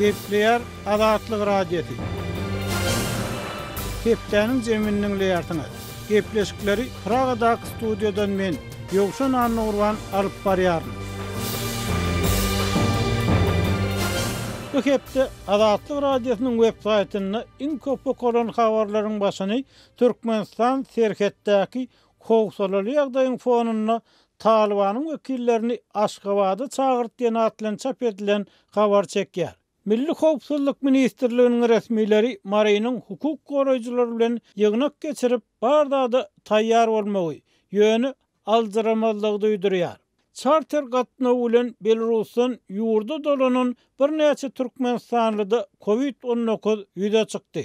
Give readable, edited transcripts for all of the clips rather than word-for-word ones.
Gepleýär Azatlyk Radiosy. Hepdäniň jemini diňleýärsiňiz. Gepleşikleri Pragadaky studiýadan men, Ýowşan Annagurban alyp barýaryn. Bu hepde Azatlyk Radiosynyň web saýtynda iň köp okalan habarlaryň başyny Türkmenistan serhetdäki howsalaly ýagdaýyň fonunda Talybanyň wekillerini Aşgabada çagyrt diýen at bilen çap edilen habar çekýär. Milli howpsuzlyk ministrliginiň resmileri Marynyň hukuk goraýjylary bilen ýygnak geçirip, bar zada taýýar bolmagy, ýöne aljyramazlygy duýdurýar. Çarter gatnawy bilen Belarusdan ýurda dolanan birnäçe türkmenistanlyda Covid 19 ýüze çykdy.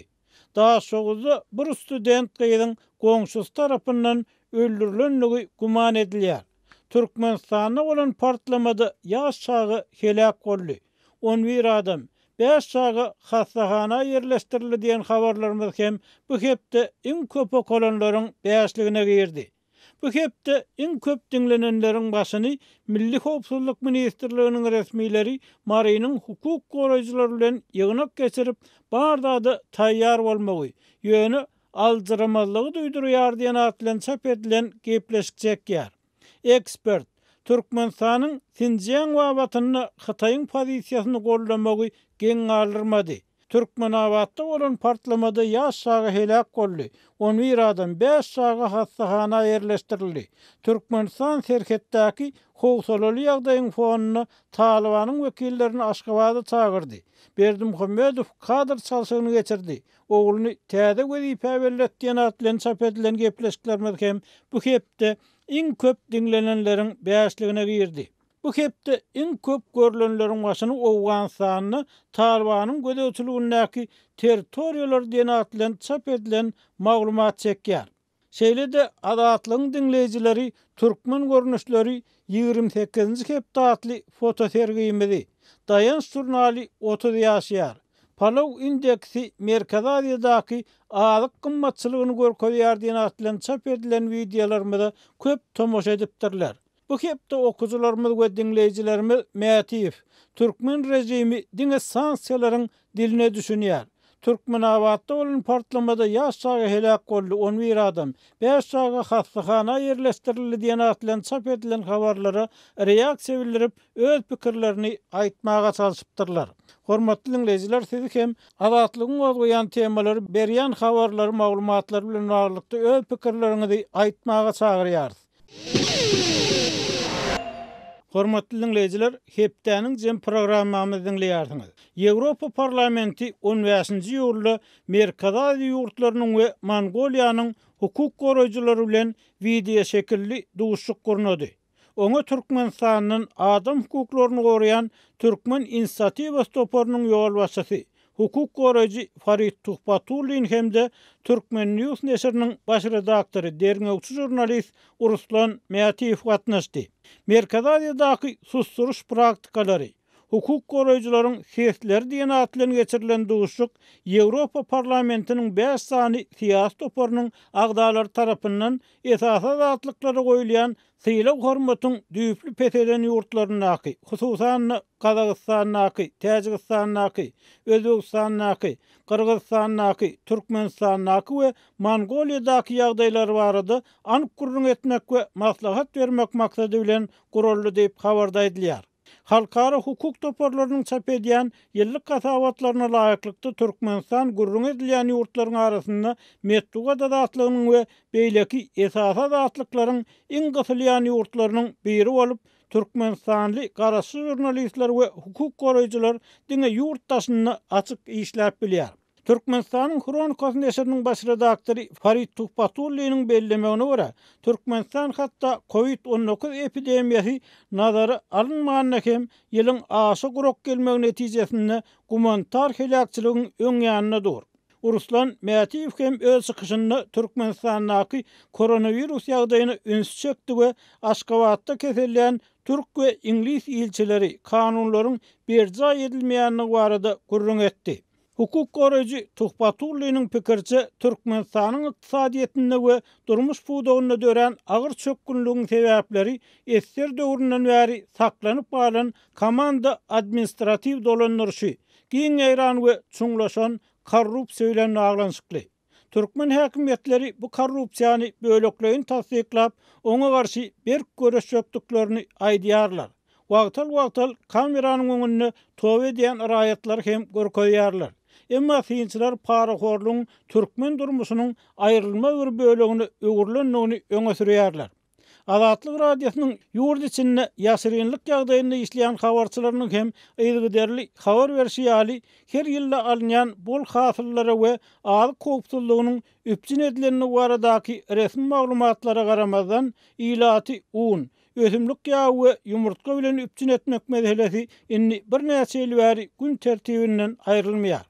Daşoguzda bir student gyzyň goňşusy tarapyndan öldürilendigi güman edilýär. Türkmenistanda bolan partlamada ýaş çaga heläk boldy. 11 adam, bäş çaga hassahana ýerleşdirildi diýen habarlarymyz hem bu hepde iň köp okalanlaryň bäşligine girdi. Bu hepde iň köp diňlenenleriň başyny Milli howpsuzlyk ministrliginiň resmileri Marynyň hukuk goraýjylary bilen ýygnak geçirip, bar zada taýýar bolmagy, ýöne aljyramazlygy duýdurýar diýen at bilen çap edilen gepleşik çekýär. Ekspert, Türkmenistanyň Sinjiang babatynda Hytaýyň pozisiýasyny goldamagy geň galdyrmady. Türkmenabatda bolan partlamada ýaş çaga heläk boldy, 11 adam, bäş çaga hassahana ýerleşdirildi. Türkmenistan serhetdäki howsalaly ýagdaýyň fonunda Talybanyň wekillerini Aşgabada çagyrdy. Berdimuhamedow kadr çalşygyny geçirdi, ogluny täze wezipä belledi diýen at bilen çap edilen gepleşiklerimiz hem bu hepde iň köp diňlenenleriň bäşligine girdi. Bu hepde iň köp görlenleriň başyny Owganystanda Talybanyň gözegçiligindäki territoriýalar diýen at bilen çap edilen maglumat çekýär. Şeýle-de Azatlygyň diňleýjileri Türkmen görnüşleri 28-nji hepde atly fotosergimizi, Daýanç žurnaly 30 ýaşaýar, Palaw indeksi Merkezi Aziýadaky azyk gymmatçylygyny görkezýär diýen at bilen çap edilen wideolarymyza köp tomaşa edipdirler. Bu hepde okyjylarymyz we diňleýjilerimiz Mätiýew, Türkmen režimi diňe sanksiýalaryň diline düşünýär. Türkmenabatda bolan partlamada ýaş çaga heläk boldy, 11 adam, bäş çaga hassahana ýerleşdirildi diýen at bilen çap edilen habarlara reaksiýa bildirip, öz pikirlerini aýtmaga çalşypdyrlar. Hormatly diňleýjiler sizi hem Azatlygyň gozgaýan temalary, berýän habarlary, maglumatlary bilen baglylykda öz pikirleriňizi aýtmaga çagyrýarys. Hormatly diňleýjiler, hepdäniň jem programmamyzy diňleýärsiňiz. Ýewropa Parlamenti on bäşinji iýulda Merkezi Aziýa ýurtlarynyň we Mongoliýanyň hukuk goraýjylary bilen wideoşekilli duşuşyk gurnady. Oňa Türkmenistandan adam hukuklaryny goraýan Türkmen inisiatiwasy toparynyň ýolbaşçysy, Hukuk goraýjy Farid Tuhbatullin hem-de Turkmen. News neşiriniň baş redaktory, derňewçi žurnalist Ruslan Mätiýew gatnaşdy. Merkezi Aziýadaky susduryş praktikalary, hukuk goraýjylaryň sesleri diýen at bilen geçirilen duşuşyk Ýewropa Parlamentiniň bäş sany syýasy toparynyň agzalary tarapyndan esasy azatlyklara goýulýan Sylag-hormatyň düýpli peselen ýurtlaryndaky, hususan-da, Gazagystandaky, Täjigistandaky, Özbegistandaky, Gyrgyzystandaky, Türkmenistandaky we Mongoliýadaky ýagdaýlar barada anyk gürrüň etmek we maslahat bermek maksady bilen guraldy diýip, habarda aýdylýar. Halkara hukuk toparlarynyň çap edýän ýyllyk hasabatlaryna laýyklykda, Türkmenistan gürrüňi edilýän ýurtlaryň arasynda metbugat azatlygynyň we beýleki esasy azatlyklaryň iň gysylýan ýurtlarynyň biri bolup, türkmenistanly garaşsyz žurnalistler we hukuk goraýjylar diňe ýurt daşynda açyk işläp bilýär. Türkmenistanyň Hronikasy neşiriniň baş redaktory Farid Tuhbatulliniň bellemegine görä, Türkmenistan hatda Covid 19 epidemiýasy nazara alynmanda hem ýylyň aşa gurak gelmegi netijesinde gumanitar heläkçiligiň öň ýanynda dur. Ruslan Mätiýew hem öz çykyşynda Türkmenistandaky koronawirus ýagdaýyna ünsi çekdi we Aşgabatda kesellän türk we iňlis ilçileri kanunlaryň berjaý edilmeýändigi barada gürrüň etdi. Hukuk goraýjy Tuhbatulliniň pikiriçe, Türkmenistanyň ykdysadyýetinde we durmuş pudagynda dörän agyr çökgünligiň sebäpleri ssr döwründen bäri saklanyp galan komanda-administratiw dolandyryşy, Giň ýaýran we çuňlaşan korrupsiýa bilen baglanyşykly. Türkmen häkimiýetleri bu korrupsiýany bölekleýin tassyklap, oňa garşy berk göreşjekdiklerini aýdýarlar. Wagtal-wagtal kameranyň öňünde toba edýän raýatlary hem görkezýärler. Emma synçylar parahorlugyň türkmen durmuşynyň aýrylmaz bir bölegine öwrülendigini öňe sürýärler. Azatlyk Radiosynyň ýurt içinde ýaşyrynlyk ýagdaýynda işleýän habarçylarynyň hem yzygiderli habar berşi ýaly, her ýylda alynýan bol hasyllara we azyk howpsuzlygynyň üpjün edilendigi baradaky resmi maglumatlara garamazdan, ilaty un, ösümlik ýagy we ýumurtga bilen üpjün etmek meselesi indi birnäçe ýyl bäri gün tertibinden aýrylmaýar.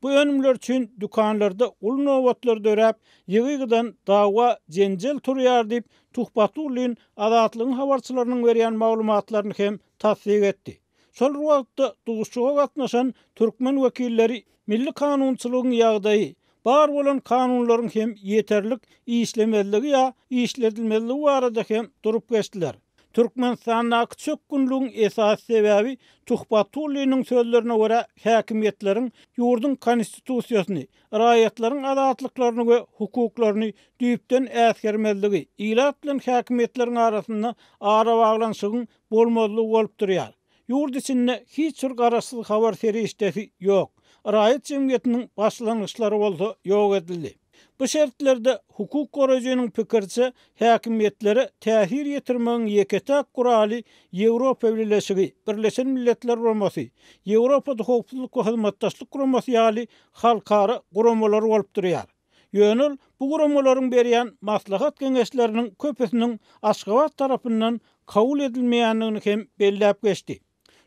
Bu önümler üçin dükanlarda uly nobatlar döräp, ýygy-ýygydan dawa-jenjel turýar diýip, Tuhbatullin Azatlygyň habarçylarynyň berýän maglumatlaryny hem tassyk etdi. Şol bir wagtda, duşuşyga gatnaşan türkmen wekilleri milli kanunçylygyň ýagdaýy, bar bolan kanunlaryň hem ýeterlik işlemezligi ýa işledilmezligi barada hem durup geçdiler. Türkmenistandaky çökgünligiň esasy sebäbi, Tuhbatulliniň sözlerine görä, häkimiýetleriň ýurduň Konstitusiýasyny, raýatlaryň azatlyklaryny we hukuklaryny düýpden äsgermezligi, ilat bilen häkimiýetleriň arasynda arabaglanyşygyň bolmazlygy bolup durýar. Ýurt içinde hiç bir garaşsyz habar serişdesi ýok. Raýat jemgyýetiniň başlangyçlary bolsa ýok edildi. Bu şertlerde hukuk goraýjynyň pikiriçe, häkimiýetlere täsir ýetirmegiň ýeke-täk guraly Ýewropa Bileleşigi, Birleşen Milletler Guramasy, Ýewropada Howpsuzlyk we Hyzmatdaşlyk Guramasy ýaly halkara guramalar bolup durýar. Ýöne ol bu guramalaryň berýän maslahat-geňeşleriniň köpüsiniň Aşgabat tarapyndan kabul edilmeýändigini hem belläp geçdi.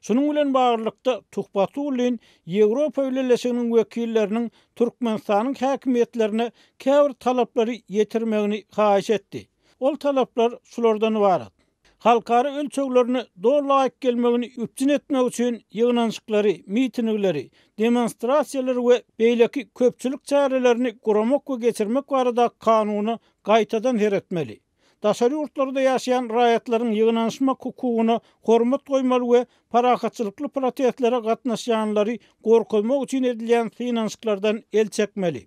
Şunuň bilen baglylykda, Tuhbatullin Ýewropa Bileleşiginiň wekilleriniň Türkmenistanyň häkimiýetlerine käbir talaplary ýetirmegini haýyş etdi. Ol talaplar şulardan ybarat. Halkara ölçeglerine doly laýyk gelmegini üpjün etmek üçin ýygnanyşyklary, mitingleri, demonstrasiýalary we beýleki köpçülik çärelerini guramak we geçirmek baradaky kanuna gaýtadan seretmeli. Daşary ýurtlarda ýaşaýan raýatlaryň ýygnanyşmak hukugyna hormat goýmaly we parahatçylykly protestlere gatnaşýanlary gorkuzmak üçin edilýän synanyşyklardan el çekmeli.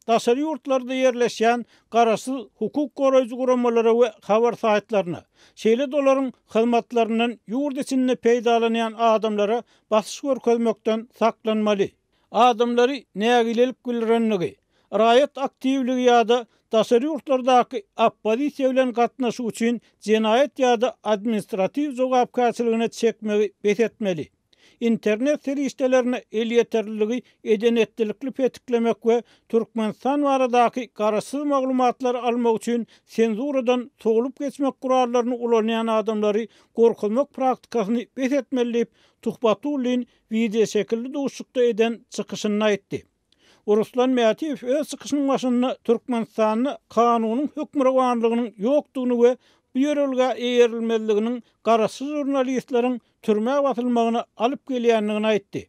Daşary ýurtlarda ýerleşýän garaşsyz hukuk goraýjy guramalara we habar saýtlaryna, şeýle-de olaryň hyzmatlaryndan ýurt içinde peýdalanýan adamlara basyş görkezmekden saklanmaly. Adamlary nägilelik bildirenligi, raýat aktiwligi ýa-da daşary ýurtlardaky oppozisiýa bilen gatnaşyk üçin jenaýat ýa-da administratiw jogapkärçiligine çekmegi bes etmeli. Internet serişdelerine elýeterliligi eden-etdilikli petiklemek we Türkmenistan baradaky garaşsyz maglumatlary almak üçin senzuradan sowlup geçmek gurallaryny ulanýan adamlary gorkuzmak praktikasyny bes etmeli diýip, Tuhbatullin wideoşekilli duşuşykda eden çykyşynda aýtdy. Ruslan Mätiýew öz çykyşynyň başynda Türkmenistanda kanunyň hökmürowanlygynyň ýokdugyny we bu ýörelgä eýerilmezliginiň garaşsyz žurnalistleriň türmä basylmagyna alyp gelýändigini aýtdy.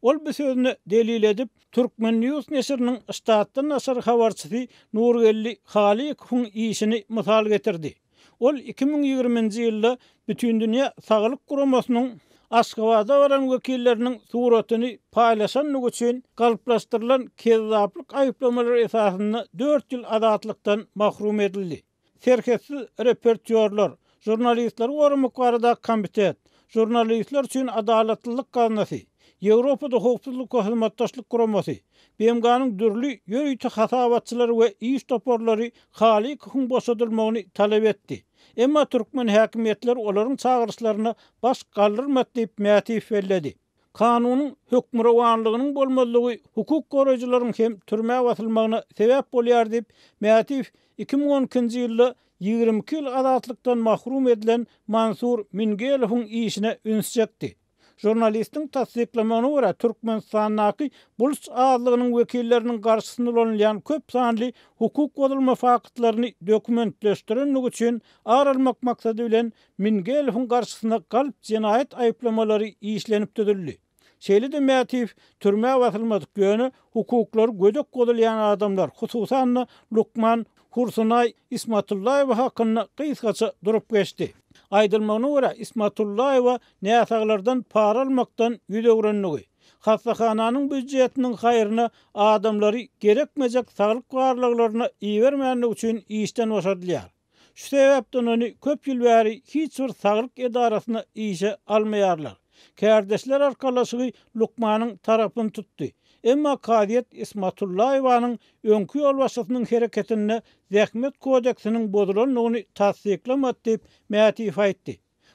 Ol bu sözüne delil edip, Turkmen. News neşiriniň ştatdan daşary habarçysy Nurgeldi Halykowyň işini mysal getirdi. Ol 2020-nji ýylda Bütindünýä Saglyk Guramasynyň Aşgabada baran wekilleriniň suratyny paýlaşandygy üçin galplaşdyrylan kezzaplyk aýyplamalary esasynda dört ýyl azatlykdan mahrum edildi. Serhetsiz reportýorlar, Žurnalistleri goramak baradaky komitet, Žurnalistler üçin adalatlylyk gaznasy, Ýewropada Howpsuzlyk we Hyzmatdaşlyk Guramasy, BMG-niň dürli ýörite hasabatçylary we iş toparlary Halykowyň boşadylmagyny talap etdi. Emma türkmen häkimiýetleri olaryň çagyryşlaryna baş galdyrmady diýip, Mätiýew belledi. Kanunyň hökmürowanlygynyň bolmazlygy hukuk goraýjylaryň hem türmä basylmagyna sebäp bolýar diýip, Mätiýew 2012-nji ýylda 22 ýyl azatlykdan mahrum edilen Mansur Mingelowyň işine üns çekdi. Žurnalistiň tassyklamagyna görä, Türkmenistandaky buluç azlygynyň wekilleriniň garşysyna ulanylýan köp sanly hukuk bozulma faktlaryny dokumentleşdirenligi üçin ar almak maksady bilen Mingelowyň garşysyna galp jenaýat aýyplamalary işlenip düzüldi. Şeýle-de Mätiýew türmä basylmadyk, ýöne hukuklary gödek bozulýan adamlar, hususan-da, lukman Hursunaý Ismatullaýewa hakynda gysgaça durup geçdi. Aýdylmagyna görä, Ismatullaýewa näsaglardan para almakdan ýüz öwrendigi, Hassahananyň býujetiniň haýryna adamlary gerekmejek saglyk barlaglaryna ibermändigi üçin işden boşadylýar. Şu sebäpden ony köp ýyl bäri hiç bir saglyk edarasyna işe almaýarlar. Kärdeşler arkalaşygy lukmanyň tarapyny tutdy. Emma kazyýet Ismatullaýewanyň öňki ýolbaşçysynyň hereketinde Zähmet kodeksiniň bozulandygyny tassyklamady diýip, Mätiýew aýtdy.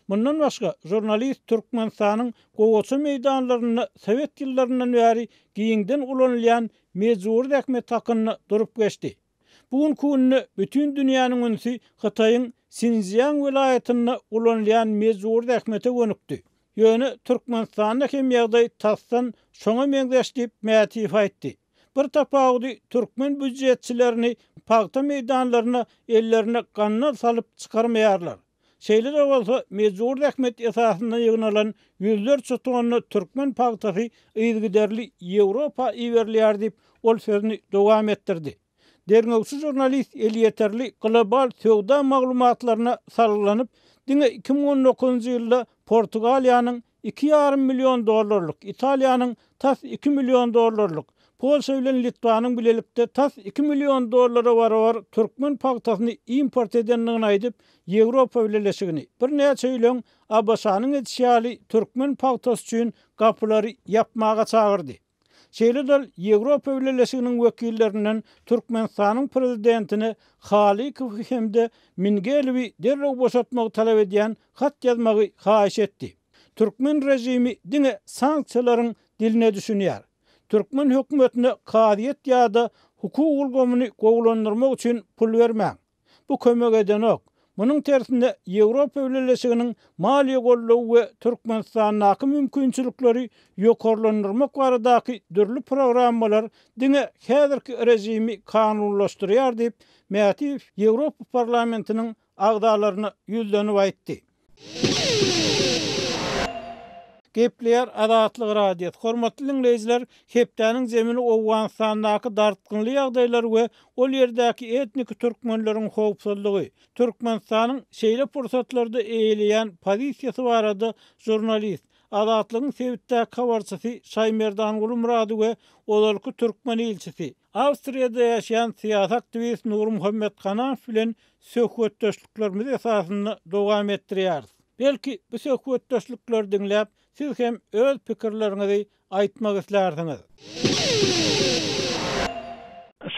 Mundan başga, žurnalist Türkmenistanyň gowaça meýdanlarynda sowet ýyllaryndan bäri giňden ulanylýan mejbury zähmet hakynda durup geçdi. Bu günki günde bütin dünýäniň ünsi Hytaýyň Sinszýan welaýatynda ulanylýan mejbury zähmete gönükdi. Ýöne Türkmenistanda hem ýagdaý tasdan şoňa meňzeş diýip, Mätiýew aýtdy. Bir tapawudy türkmen býujetçilerini pagta meýdanlaryna ellerine gandal salyp çykarmaýarlar. Şeýle-de bolsa, mejbury zähmet esasynda ýygnalan ýüzlerçe tonna türkmen pagtasy yzygiderli Ýewropa iberilýär diýip, ol sözüni dowam etdirdi. Derňewçi žurnalist elýeterli global söwda maglumatlaryna salgylanyp, diňe 2019-njy ýylda Portugaliýanyň iki ýarym million dollarlyk, Italiýanyň tas iki million dollarlyk, Polşa bilen Litwanyň bilelikde tas iki million dollara barabar türkmen pagtasyny import edendigini aýdyp, Ýewropa Bileleşigini, birnäçe ýyl öň ABŞ-nyň edişi ýaly türkmen pagtasy üçin gapylary ýapmaga çagyrdy. Şeýle-de ol Ýewropa Bileleşiginiň wekillerinden Türkmenistanyň prezidentine Halykowy hem-de Mingelowy derrew boşatmagy talap edýän hat ýazmagy haýyş etdi. Türkmen režimi diňe sanksiýalaryň diline düşünýär. Türkmen hökümetine kazyýet ýa-da hukuk ulgamyny gowulandyrmak üçin pul bermäň. Bu kömek edenok. Munuň tersine Ýewropa Bileleşiginiň maliýe goldawy we Türkmenistandaky mümkinçilikleri ýokarlandyrmak baradaky dürli programmalar diňe häzirki režimi kanunlaşdyrýar diýip, Mätiýew Ýewropa Parlamentiniň agzalaryna ýüzlenip aýtdy. Gepleýär Azatlyk Radiosy. Hormatly diňleýjiler, hepdäniň zemini Owganystandaky dartgynly ýagdaýlar we ol ýerdäki etniki türkmenleriň howpsuzlygy, Türkmenistanyň şeýle pursatlarda eýeleýän pozisiýasy barada žurnalist, Azatlygyň sebitdäki habarçysy Şaýmerdanguly Myrady we ozalky türkmen ilçisi, Awstriýada ýaşaýan syýasy aktiwist Nurmuhammet Ganamow bilen söhbetdeşliklerimizi esasynda dowam etdirýäris. Belki, bu söhbetdeşlikleri diňläp, siz hem öz pikirleriňizi aýtmak islärsiňiz.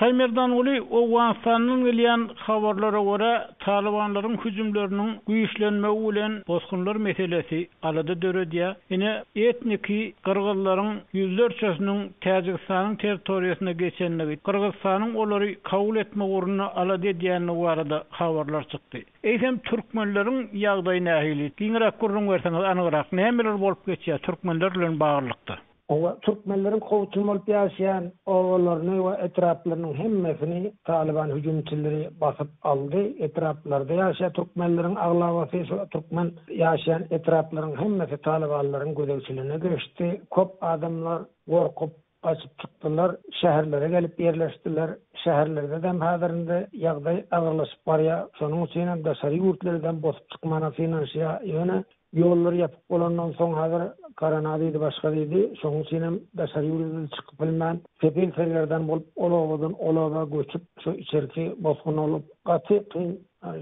Şaýmerdanguly, Owganystandan gelýän habarlara görä, talybanlaryň hüjümleriniň güýçlenmegi bilen bosgunlar meselesi alada döredýär. Ine, etniki gyrgyzlaryň ýüzlerçesiniň Täjigistanyň territoriýasyna geçendigi, Gyrgyzystanyň olary kabul etmek ugrunda alada edýändigi barada habarlar çykdy. Eýsem, türkmenleriň ýagdaýy nähili? Giňräk gürrüň berseňiz, anygrak nämeler bolup geçýär türkmenler bilen baglylykda? Hawa, türkmenleriň kowçum bolup ýaşaýan obalaryny we etraplarynyň hemmesini talyban hüjümçileri basyp aldy. Etraplarda ýaşaýan türkmenleriň aglabasy şu türkmen ýaşaýan etraplaryň hemmesi talybanlaryň gözegçiligine geçdi. Köp adamlar gorkup gaçyp çykdylar, şäherlere gelip ýerleşdiler. Şäherlerdedem häzir indi ýagdaý agyrlaşyp barýar. Şonuň üçinem daşary ýurtlardam bosup çykmana synanyşýar. Ýöne Ýollar ýapyk bolandan soň häzir korona diýdi başga diýdi. Şonuň üçinem daşary ýurda çykyp bilmän sepil sergerdan bolup ol obadan ol oba göçüp şu içerki bosgun bolup gaty kyn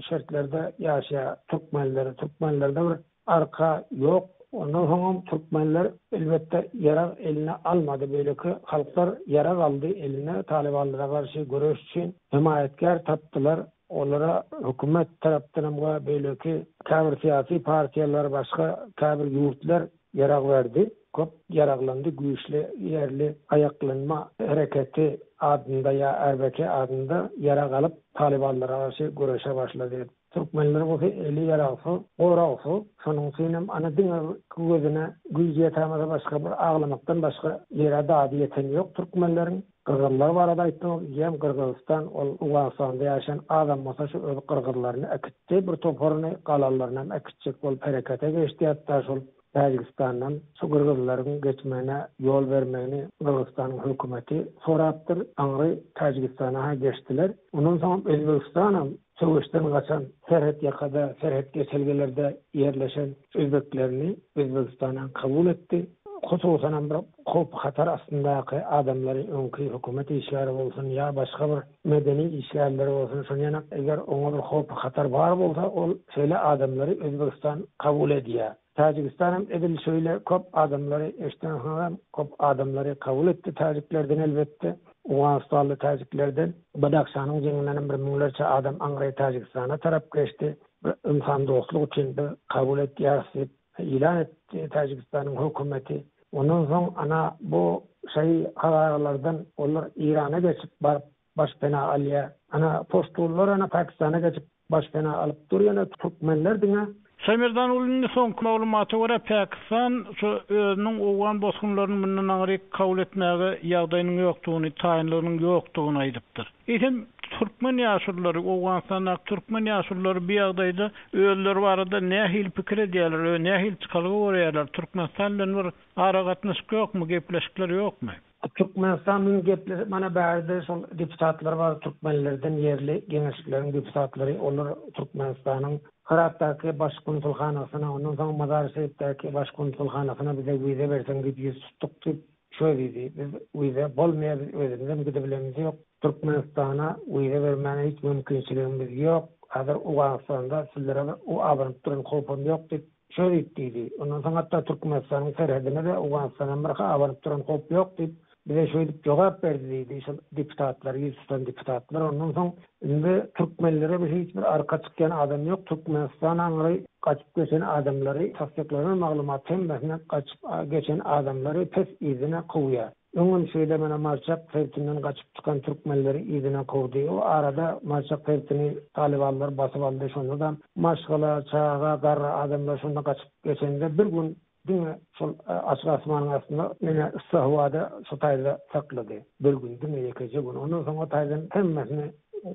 şertlerde ýaşaýar türkmenler. Türkmenlerde bir arka ýok. Ondan soňam türkmenler elbetde ýarag eline almady. Beýleki halklar ýarag aldy eline talybanlara garşy göreş üçin hemaýatkär tapdylar. Olara hökümet tarapdanam we beýleki käbir syýasy partiýalar, başga käbir ýurtlar ýarag berdi. Köp ýaraglandy, güýçli ýerli aýaklanma hereketi adynda ýa RBK adynda ýarag alyp, talybanlara garşy göreşe başlady. Türkmenler bolsa eli ýaragsyz, goragsyz. Şonuň üçinem ana diňe bir gözüne güýji ýetämese başga bir aglamakdan başga ýere dady ýeteni ýok türkmenleriň. Gyrgyzlar barada aýtdyňyz, ýem Gyrgyzystan ol Owganystanda ýaşaýan azam bolsa şu öz gyrgyzlaryny äkitdi bir toparyny galanlarynam äkitjek bolup herekete geçdi hatda şol Täjigistandan şu gyrgyzlaryň geçmegine ýol bermegini Gyrgyzystanyň hökümeti sorapdyr aňry Täjigistana ha geçdiler ondan soňam Özbegistanam söweşden gaçan serhet ýakada serhet geçelgelerde ýerleşen özbeklerini Özbegistana kabul etdi. Hususanam bir howp-hatar astyndaky adamlary öňki hökümet işgäri bolsun ýa başga bir medeni işgärleri bolsun şony ýanak eger oňa bir howp-hatar bar bolsa ol şeýle adamlary Özbegistan kabul edýär. Täjigistan hem edil şeýle köp adamlary eşdensoňam köp adamlary kabul etdi täjiklerden elbetde owganystanly täjiklerden. Badahşanyň jeňinden hem bir müňlerçe adam aňry Täjigistana tarap geçdi. Bir ynsan dostluk üçin biz kabul etýäris diýip ýylan etdi Täjigistanyň hökümeti. Ondan soň ana bu şaýy hazaralardan olar Eýrana geçip baryp başpena alýar. Ana poştunlar ana Pakistana geçip başpena alyp dur ýöne türkmenler diňe Şaýmerdan uly indi soňky maglumata görä Pakistan şu özüniň owgan bosgunlaryny mundan aňryk kabul etmäge ýagdaýynyň ýokdugyny, taýynlygynyň ýokdugyny aýdypdyr. Eýsem türkmen ýaşululary, Owganystandaky türkmen ýaşululary bu ýagdaýda özleri barada nähili pikir edýärler, ö nähili çykalga görýärler, Türkmenistan bilen bir aragatnaşyk ýokmy, gepleşikler ýokmy? Türkmenistan bilen gepleşip mana bärde şol deputatlar bar türkmenlerden ýerli geňeşlikleriň deputatlary olar Türkmenistanyň Hyratdaky baş konsulhanasyna ondan soň Mazar-i-Şerifdäki baş konsulhanasyna bize wiza berseň diýip ýüz tutduk diýip şo diýdi biz wiza bolmaýar biz özümizem gidibilemizok Türkmenistana wiza bermäne hiç mümkinçiligimiz ýok häzir Owganystanda sizlere bir abanyp duran howpam ýok diýip Şeýdip diýdi. Ondan soň hatda Türkmenistanyň serhedine-de Owganystandan bir abanyp duran howp ýok diýip, bize şeýdip jogap berdi diýdi. Şol deputatlar, ýüz tutan deputatlar. Ondan soň indi türkmenlere bir hiç bir arka çykýan adam ýok. Türkmenistan aňry gaçyp geçen adamlary, tassyklanan maglumat hemmesine gaçyp geçen adamlary pes yzyna kowýar. Öňem şeýle mana Marçak sebitinden gaçyp çykan türkmenleri yzyna kowdy. O arada Marçak sebitini talybanlar basyp aldy. Şonda-da maşgala, çaga, garry adamlar şonda gaçyp geçende bir gün diňe şol açyk asmanyň astynda ýene yssy howada şo taýda saklady. Bir gün, diňe ýekeje gün. Ondan soň o taýdan hemmesini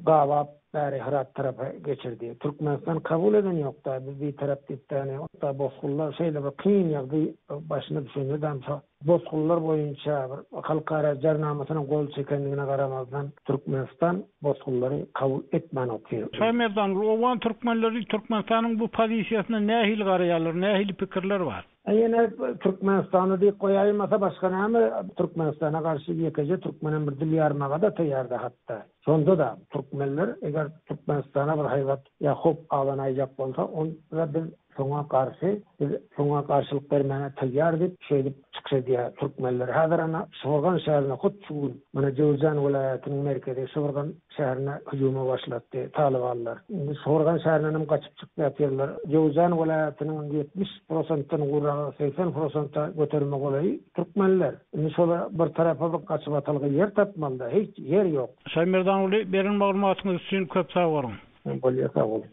gabap bäri Hyrat tarapa geçirdi. Türkmenistan kabul eden ýok-da, biz bitarap diýip-de, ýa bosgunlar şeýle bir kyn ýagdaý başyna düşende-de şo Bosgunlar boýunça bir halkara jarnamasyna gol çekendigine garamazdan, Türkmenistan bosgunlary kabul etmän otyr. Şaýmerdan, owgan türkmenleri Türkmenistanyň bu pozisiýasyna nähili garaýarlar, nähili pikirler bar? Ýene Türkmenistanda diýip goýaýmasa başga näme, Türkmenistana garşy ýekeje türkmenem bir dil ýarmaga-da taýýarda hatda. Şonda-da türkmenler eger Türkmenistana bir haýbat ýa howp abanaýjak bolsa, onda biz Şoňa garşy biz şoňa garşylyk bermäge taýýar diýip, şeýdip çykyş edýär türkmenler. Häzir ana Şybyrgan şäherine hut şu gün, mana Jöwüzjan welaýatynyň merkezi Şybyrgan şäherine hüjüme başlatdy talybanlar. Indi Şybyrgan şäherinden hem gaçyp çykyp ýatyrlar. Jöwüzjan welaýatynyň indi 70 prosentden gowragy, 80 prosente göterime golaýy türkmenler. Indi şolar bir tarapa bir gaçybatalga ýer tapmaly-da, hiç ýer ýok. Şaýmerdanguly, beren maglumatyňyz üçin köp sag boluň. Bolýar sag boluň.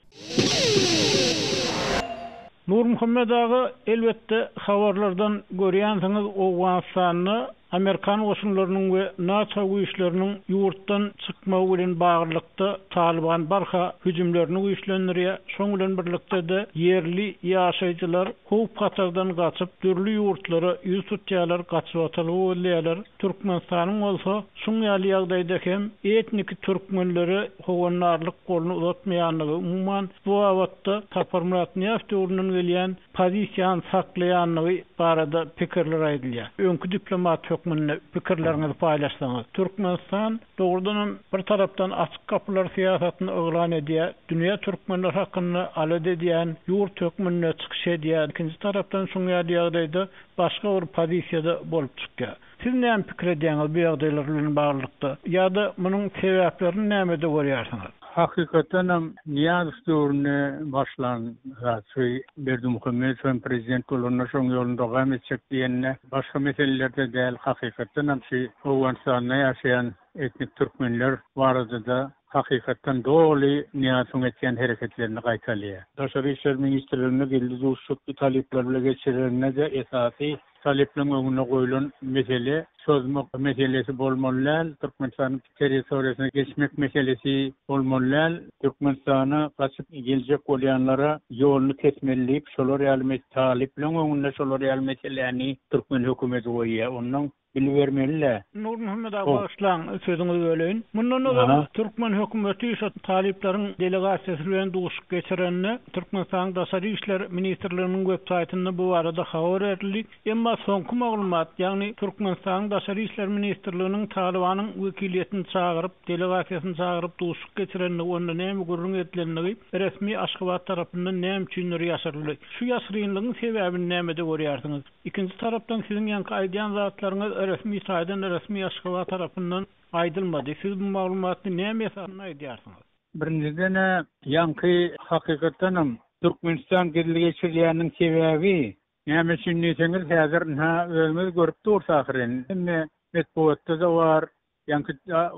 Nurmuhammet aga elbetde habarlardan görýänsiňiz Owganystanda Amerikan goşunlarynyň we NATO güýçleriniň ýurtdan çykmagy bilen baglylykda Talyban barha hüjümlerini güýçlendirýär şoň bilen birlikde-de ýerli ýaşaýjylar howp-hatardan gaçyp dürli ýurtlara ýüz tutýarlar gaçybatalga gözleýärler Türkmenistanyň bolsa şuň ýaly ýagdaýda hem etniki türkmenlere howandarlyk goluny uzatmaýandygy, umuman, bu babatda Saparmyrat Nyýazow döwründen gelýän pozisiýany saklaýandygy barada pikirler aýdylýar. Öňki diplomat hökmünde pikirleriňizi paýlaşsaňyz. Türkmenistan, dogrudanam, bir tarapdan açyk gapylar syýasatyny yglan edýär, dünýä türkmenler hakynda alada edýän ýurt hökmünde çykyş edýär, ikinji tarapdan şuň ýaly ýagdaýda başga bir pozisiýada bolup çykýar. Siz näme pikir edýäňiz bu ýagdaýlar bilen baglylykda ýa-da munuň sebäplerini nämede görýärsiňiz? Hakykatdanam Nyýazow döwründe başlan zat şu Berdimuhamedow hem prezident bolanda şoň ýoluny dogam etjek diýende başga meselelerde däl hakykatdanam şu Owganystanda ýaşaýan etnik türkmenler baradada hakykatdan doly Nyýazowyň etýän hereketlerini gaýtalýar. Daşary işler ministrliginde geldi duşuşyk talyplar bile geçireninde-de esasy Talyplaryň öňünde goýlan mesele çozmak meselesi bolmaly däl, Türkmenistanyň territoriýasyna geçmek meselesi bolmaly däl, Türkmenistana gaçyp geljek bolýanlara ýoluny kesmeli diýip, şolar ýaly talyplaryň öňünde şolar ýaly meseläni türkmen hökümeti goýýar. Onnoň. Bilibermeli-dä. Nurmuhammet aga bagyşlaň sözüňizi böleýin. Mundan ozal türkmen hökümeti şo talyplaryň delegasiýasy bilen duşuşyk geçirende Türkmenistanyň Daşary işler ministrliginiň web saýtynda bu barada habar berildi. Emma soňky maglumat, ýagny Türkmenistanyň Daşary işler ministrliginiň Talybanyň wekiliýetini çagyryp, delegasiýasyny çagyryp duşuşyk geçirendigi, onda näme gürrüň edilendigi resmi Aşgabat tarapyndan näme üçindir ýaşyryldy. Şu ýaşyrynlygyň sebäbini nämede görýärsiňiz? Ikinji tarapdan siziň ýaňky aýdýan zatlaryňyz resmi taýdan resmi Aşgabat tarapyndan aýdylmady. Siz bu maglumatny näme esasynda aýdýarsyňyz? Birinjiden-ä ýaňky hakykatdanam Türkmenistan gizli geçirilýäniniň sebäbi näme üçin diýseňiz häzir ynha özüňiz görüp durus ahyryn. Hemme metbugatda-da bar, Ýaňky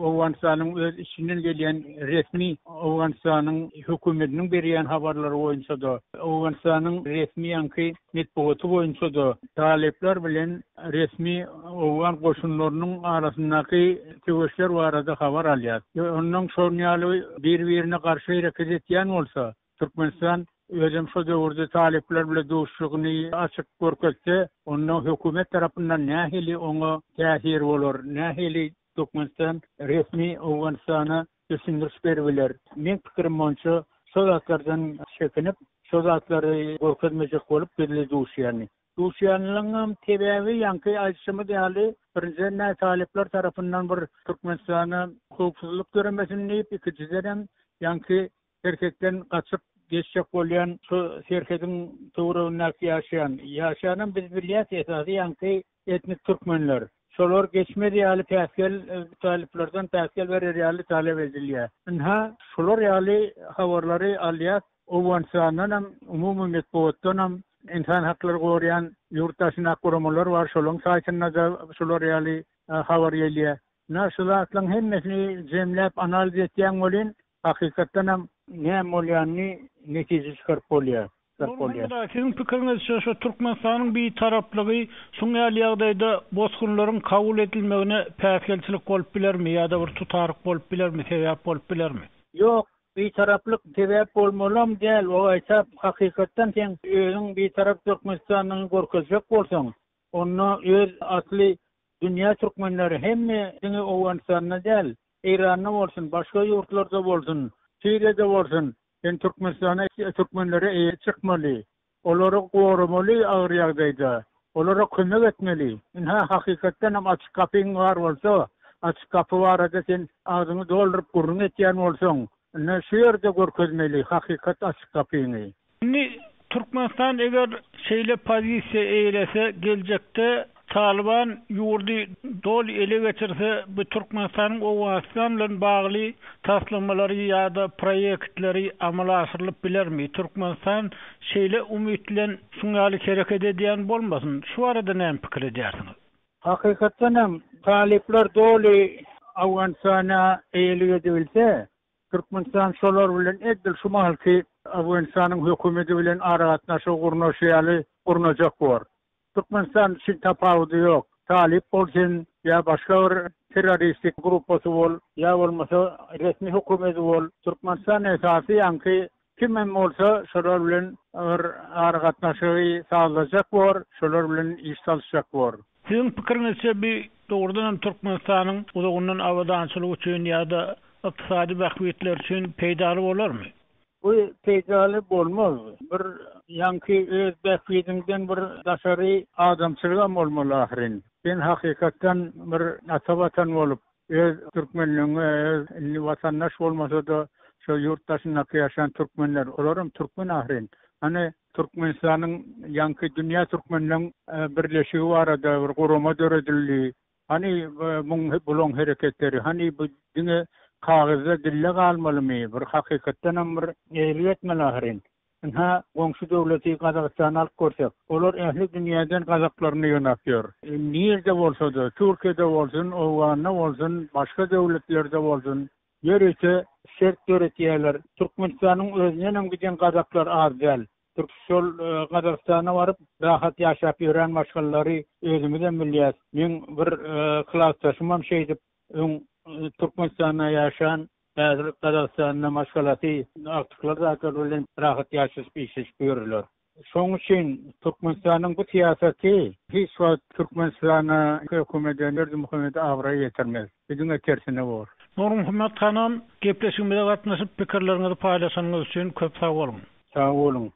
Owganystanyň öz içinden gelýän resmi Owganystanyň hökümetiniň berýän habarlary boýunça-da, Owganystanyň resmi ýaňky metbugaty boýunça-da talyplar bilen resmi owgan goşunlarynyň arasyndaky söweşler barada habar alýar. Onnoň şonuň ýaly bir-birine garşy hereket etýän bolsa, Türkmenistan özem şo döwürde talyplar bile duşuşygyny açyk görkezse, onda hökümet tarapyndan nähili oňa täsir bolar, nähili Türkmenistan resmi Owganystana düşündiriş beribiler? Meň pikirim boýunça şo zatlardan çekinip, şo zatlary görkezmejek bolup gizli duşýany. Duşýanlygyňam sebäbi ýaňky aýdyşymyz ýaly, birinjiden-ä talyplar tarapyndan bir Türkmenistana howpsuzlyk döremesin diýip, ikinjidenem ýaňky Serhetden gaçyp geçjek bolýan şu serhediň töweregindäki ýaşaýan, ýaşaýanam biz bilýäs esasy ýaňky etnik türkmenler. Şolar geçmez ýaly päsgel talyplardan päsgel berer ýaly talap edilýär. Ynha şular ýaly habarlary alýas Owganystandanam umumy metbugatdanam ynsan haklary goraýan ýurt daşyndaky guramalar bar şolaryň saýtynda-da şular ýaly habar gelýär. Ynha şu zatlaryň hemmesini jemläp analiz etýäň welin Hakykatdanam näme bolýanyny netije çykaryp bolýar. Nurmuhammet aga, siziň pikiriňizçe şu Türkmenistanyň bitaraplygy şuň ýaly ýagdaýda bosgunlaryň kabul edilmegine päsgelçilik bolup bilermi ýa-da bir tutaryk bolup bilermi, sebäp bolup bilermi? Ýok, bitaraplyk sebäp bolmalam däl, o gaýta hakykatdan seň özüň bitarap Türkmenistandygyňy görkezjek bolsaň, onda öz asly dünýä türkmenleri hemme diňe Owganystanda däl, Eýranda bolsun, başga ýurtlarda bolsun, Siriýada bolsun, sen Türkmenistana, türkmenlere eýe çykmaly, olary goramaly agyr ýagdaýda, olara kömek etmeli. Ynha, hakykatdan hem açyk gapyň bar bolsa, açyk gapy barada sen agzyňy dolduryp gürrüň etýän bolsaň, indi şu ýerde görkezmeli hakykat açyk gapyňy. Indi Türkmenistan eger şeýle pozisiýa eýelese, geljekde Talyban ýurdy doly ele geçirse, bu Türkmenistanyň Owganystan bilen bagly taslamalary ýa-da proýektleri amala aşyrylyp bilermi? Türkmenistan şeýle umyt bilen şuň ýaly hereket edýän bolmasyn? Şu barada näme pikir edýärsiňiz? Hakykatdan hem, talyplar doly Owganystana eýelik edibilse, Türkmenistan şolar bilen edil şu mahalky Afganistanyň hökümeti bilen aragatnaşygy gurnaşy ýaly gurnajak bor. Türkmenistan üçin tapawudy ýok. Talyp bol sen ýa başga bir terroristik gruppasy bol ýa bolmasa resmi hökümeti bol. Türkmenistan esasy ýaňky kim hem bolsa şolar bilen bir aragatnaşygy sazlajak bor, şolar bilen iş salyşjak bor. Siziň pikiriňizçe bi dogrudan hem Türkmenistanyň uzagyndan abadançylygy üçin ýa-da ykdysady bähbitleri üçin peýdaly bolarmy? Bu peýdaly bolmaz. Bir ýaňky öz bähbidiňden bir daşary adamçylygam bolmaly ahyryn. Sen hakykatdan bir ata watan bolup, öz türkmenligiňe, öz indi watandaş bolmasa-da şo ýurt daşyndaky ýaşan türkmenler, olaram türkmen ahyryn. Hany Türkmenistanyň ýaňky dünýä türkmenleň birleşigi barada bir gurama döredildi. Hany muň bulaň hereketleri, hany bu diňe kagyzda dilde galmalymy, bir hakykatdanam bir eýelik etmeli ahyryn. Ynha goňşy döwleti Gazagystany alyp görsek, olar ähli dünýäden gazaklaryny ýygnap ýör. Nirde bolsa-da, Türkiýede bolsun, Owganda bolsun, başga döwletlerde bolsun, Ýörite şert döretýärler. Türkmenistanyň özündenem giden gazaklar az däl. Türk şol Gazagystana baryp rahat ýaşap ýören maşgalalary özümizem bilýäs. Meň bir klasdaşymam şeýdip öň Türkmenistanda ýaşan, häzir Gazagystanda maşgalasy, agtyklar zatlar bilen rahat ýaşaşyp işleşip ýörler. Şoň üçin Türkmenistanyň bu syýasaty hiç wagt Türkmenistana, hökümete, Berdimuhamede abraý getirmez. Bu diňe tersine bor. Nurmuhammet hanam, gepleşigimize gatnaşyp pikirleriňizi paýlaşanyňyz üçin köp sag boluň. Sag boluň.